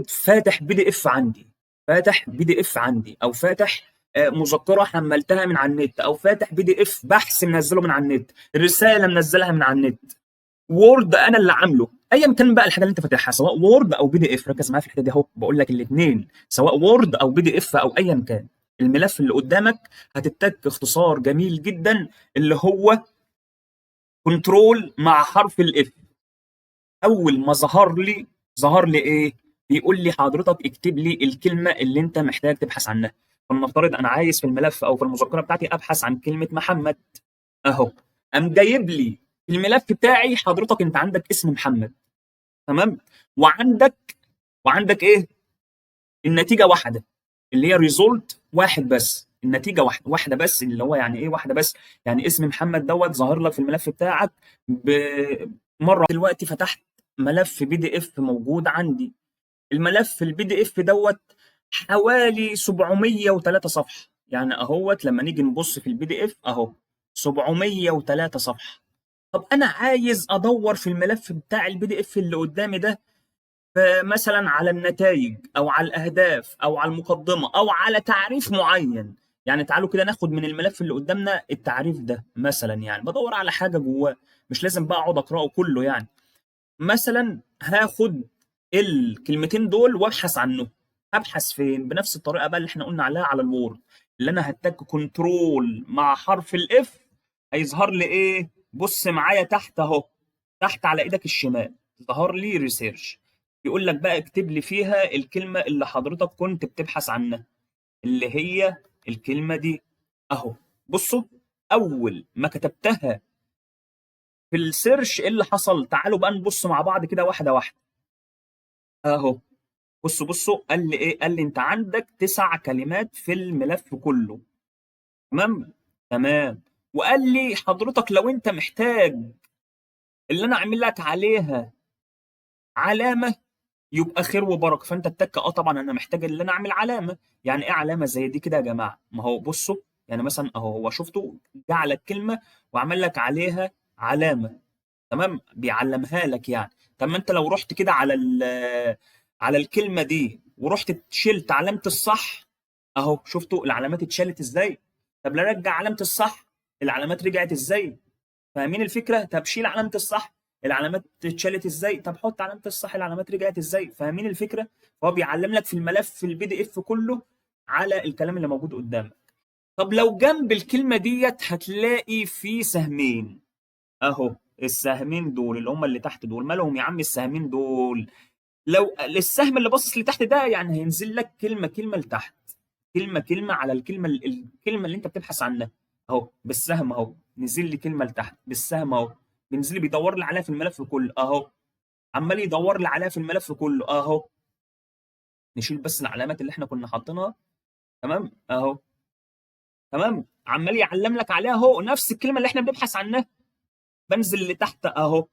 فاتح PDF عندي، فاتح PDF عندي، او فاتح مذكره حملتها من على النت، او فاتح PDF بحث منزله من على النت، رسالة منزلها من على النت، Word انا اللي عامله، ايا كان بقى الحاجة اللي انت فاتحها، سواء Word او PDF. ركز معايا في الحتة دي اهو، بقول لك الاثنين، سواء Word او PDF او ايا كان الملف اللي قدامك، هتتك اختصار جميل جدا اللي هو control مع حرف ال F. اول ما ظهر لي ايه؟ بيقول لي حضرتك اكتب لي الكلمة اللي انت محتاج تبحث عنها. فلنفترض انا عايز في الملف او في المذكرة بتاعتي ابحث عن كلمة محمد اهو، قام جايب لي في الملف بتاعي حضرتك انت عندك اسم محمد، تمام؟ وعندك ايه؟ النتيجة واحدة اللي هي result واحد بس، النتيجة واحدة واحدة بس، اللي هو يعني ايه واحدة بس؟ يعني اسم محمد دوت ظاهر لك في الملف بتاعك بمره. دلوقتي فتحت ملف PDF موجود عندي، الملف ال PDF دوت حوالي 703 صفحه، يعني اهوت لما نيجي نبص في ال PDF اهو 703 صفحه. طب انا عايز ادور في الملف بتاع ال PDF اللي قدامي ده مثلا على النتائج او على الاهداف او على المقدمة او على تعريف معين. يعني تعالوا كده ناخد من الملف اللي قدامنا التعريف ده مثلا، يعني بدور على حاجة جواه، مش لازم بقى اقعد اقراه كله. يعني مثلا هاخد الكلمتين دول وابحث عنه. هبحث فين؟ بنفس الطريقة بقى اللي احنا قلنا عليها على ال Word، اللي انا هتك control مع حرف ال F، هيظهر لي ايه؟ بص معايا تحت اهو، تحت على ايدك الشمال ظهر لي research، يقول لك بقى اكتب لي فيها الكلمة اللي حضرتك كنت بتبحث عنها، اللي هي الكلمة دي اهو. بصوا اول ما كتبتها في ال search ايه اللي حصل؟ تعالوا بقى نبص مع بعض كده واحدة واحدة اهو. بصوا بصوا قال لي ايه؟ قال لي انت عندك 9 كلمات في الملف كله، تمام؟ تمام. وقال لي حضرتك لو انت محتاج اللي انا اعمل لك عليها علامة يبقى خير وبركه. فانت التك طبعا انا محتاج اللي انا اعمل علامه. يعني ايه علامة زي دي كده يا جماعة؟ ما هو بصوا يعني مثلا اهو، هو شفته جعل الكلمة وعمل لك عليها علامة، تمام؟ بيعلمها لك يعني. طب ما انت لو رحت كده على الكلمة دي ورحت شلت علامة الصح اهو، شفتوا العلامات اتشالت ازاي؟ طب لا رجع علامة الصح، العلامات رجعت ازاي؟ فاهمين الفكرة؟ طب شيل علامة الصح، العلامات اتشالت ازاي؟ طب حط علامة الصح، العلامات رجعت ازاي؟ فاهمين الفكرة؟ فهو بيعلم لك في الملف في ال PDF كله على الكلام اللي موجود قدامك. طب لو جنب الكلمة ديت هتلاقي في سهمين اهو، السهمين دول اللي هم اللي تحت دول، مالهم يا عم السهمين دول؟ لو السهم اللي باصص لتحت ده يعني هينزل لك كلمة كلمة لتحت، كلمة كلمة على الكلمة اللي انت بتبحث عنها اهو، بالسهم اهو نزل لي كلمة لتحت، بالسهم اهو بينزل لي بيدور لي عليها في الملف كله اهو، عمال يدور لي عليها في الملف كله اهو. نشيل بس العلامات اللي احنا كنا حاطينها، تمام اهو، تمام، عمال يعلم لك عليها اهو نفس الكلمة اللي احنا بنبحث عنها. بنزل لتحت اهو،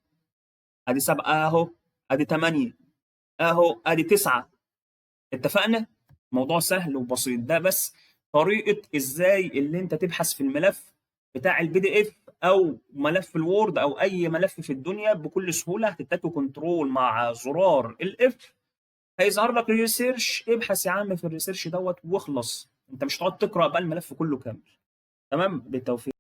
ادي 7 اهو، ادي 8 اهو، ادي 9. اتفقنا؟ موضوع سهل وبسيط. ده بس طريقه ازاي اللي انت تبحث في الملف بتاع ال PDF او ملف ال Word او اي ملف في الدنيا بكل سهولة. هتتك control مع زرار ال F، هيظهر لك research، ابحث يا عم في ال research دوت واخلص، انت مش هتقعد تقرا بقى الملف كله كامل. تمام؟ بالتوفيق.